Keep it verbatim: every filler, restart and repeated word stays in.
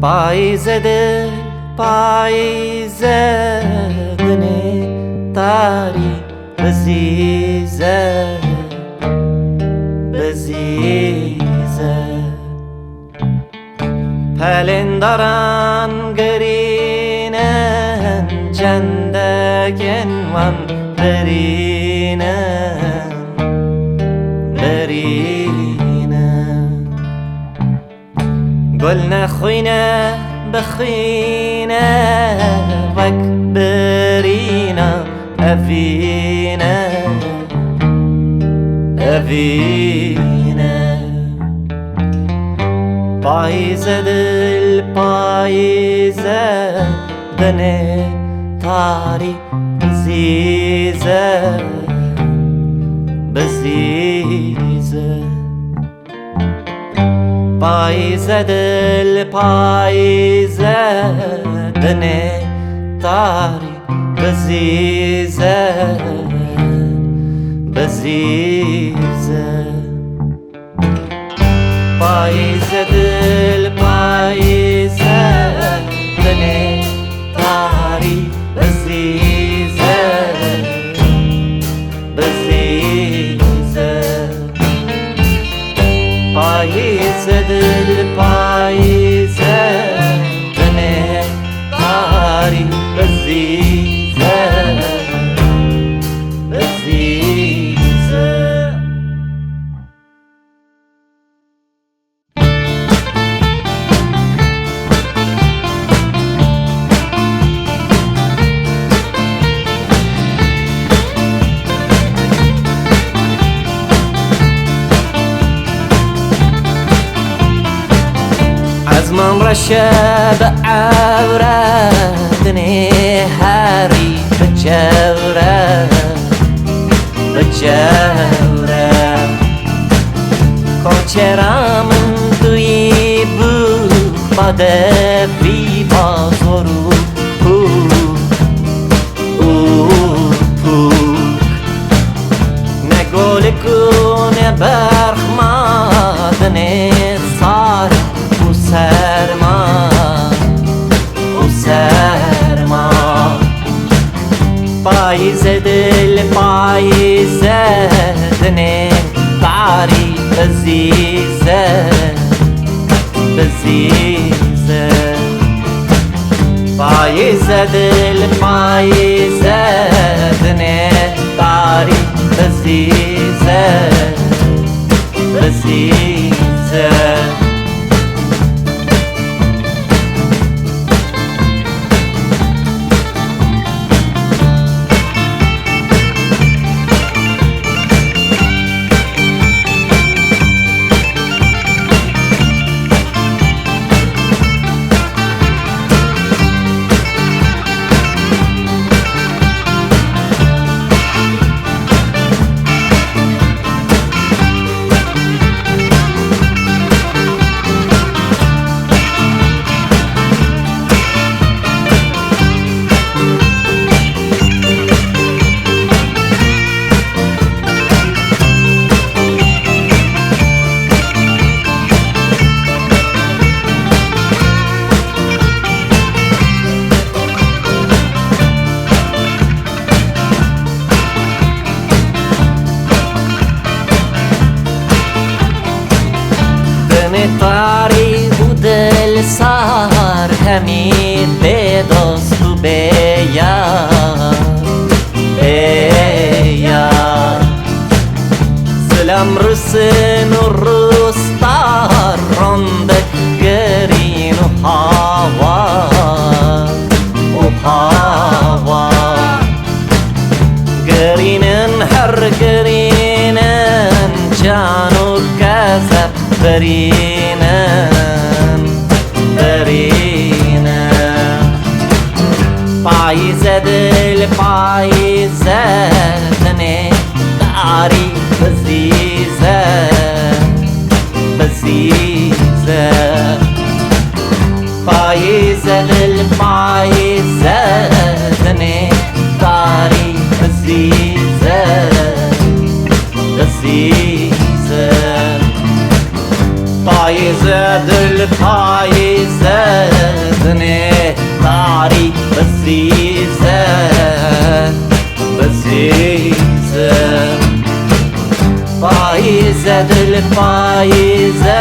Payîze dil, payîze, dinê tarî, bizîze, bizîze. Pelên daran gerînin, çendekên wan birînin, birînin. Gul nexwîne, bixwîne, wek birîna evîne, evîne. Payîze dil, payîze, dinê tarî, bizîze, bizîze. Payîze dil, payîze, dinê tarî, bizîze, bizîze. Payîze dil, payîze, dinê tarî, bizîze, bizîze. Payîze dil, payîze, dinê tarî, bizîze, bizîze. Ezman reşe bi ewre, dinê herî bi çewre, bi çewre. Koçera min duyî bû, badevî bazor û pûk û pûk. Ne golik û ne berxma, dinê sar û serma û serma. Payîze dil, payîze, dinê tarî, bizîze, bizîze. Payîze dil, payîze, dinê tarî, bizîze, bizîze. Demê tarî û dil sar, hemî bê dost û bê yar, bê yar. Zilam rûsin û rûstar, rondek gerîn û hawa, û hawa. Gerînin, her gerînin, can û kezeb verînin, verînin. Payîze dil, payîze, dinê tarî, bizîze, bizîze. Payîze dil, payîze, dinê tarî, bizîze, bizîze. Payîze dil, Bize, bize, payize, dil payize.